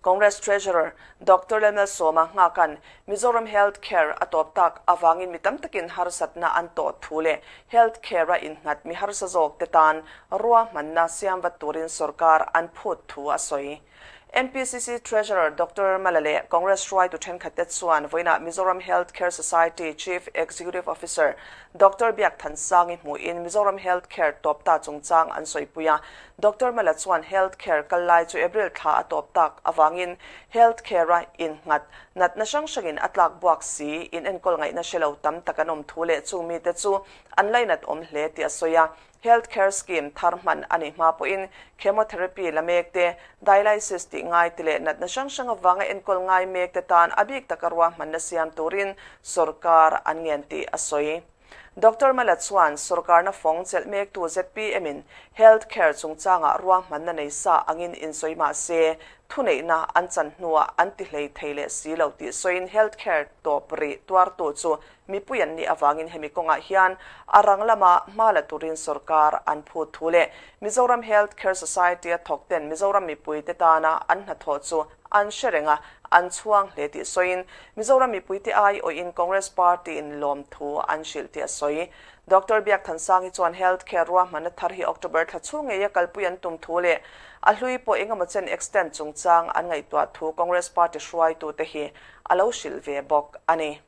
Congress Treasurer Doctor Lalmalsawma Nghakan Mizoram Health Care a tawp tak avangin mi tam takin harsatna an tawh thu leh Health Care-a innghat mi harsa zawkte tan ruahmanna siam vat turin sorkar an phut thu a sawi. MPCC Treasurer Doctor Mala leh Congress hruaitu thenkhatte chuan vawiinah Mizoram Health Care Society Chief Executive Officer Doctor Biakthansangi hmuhin Mizoram Health Care tawp ta chungchang an sawipui a. Doctor Mala chuan Health Care kal lai chu April thla a tawp tak avangin Health Care-a innghat natna hrang hrangin a tlak buak si in enkawl ngaihna hre lo tam tak an awm thu leh chung mite chu an lainat awm hle tih a sawi a. Health Care Scheme thar hman a nih hma pawhin chemotherapy la mek te, dialysis tih ngai te leh natna hrang hrang avanga enkawl ngai mek te tan a bik taka ruahmanna siam turin sorkar an ngen tih a sawi. Doctor Mala chuan sorkarna fawng chelh mektu zpm in Health Care chungchangah ruahmanna nei sa angin insawi mah se thuneihna an chan hnuah an ti hlei thei leh si lo tih sawiin Health Care tawp rih tuartu chu Mipui an nih avangin hemi kawngah hian a rang lama hma la turin sorkar an phut thu leh Mizoram Health Care Society-a thawk ten Mizoram mipuite tana an hnathawh chu an hre reng a, an chhuang hle tih sawiin Mizoram mipuite aiawhin Congress Party-in lawmthu an hrilh tih a sawi. Doctor Biakthansangi chuan Health Care ruahmanna thar hi October thla chhung ngeia kalpui an tum thu leh a hlui pawh engemaw chen extend chungchang an ngaihtuah thu Congress Party hruaitute hi a lo hrilh ve bawk a ni.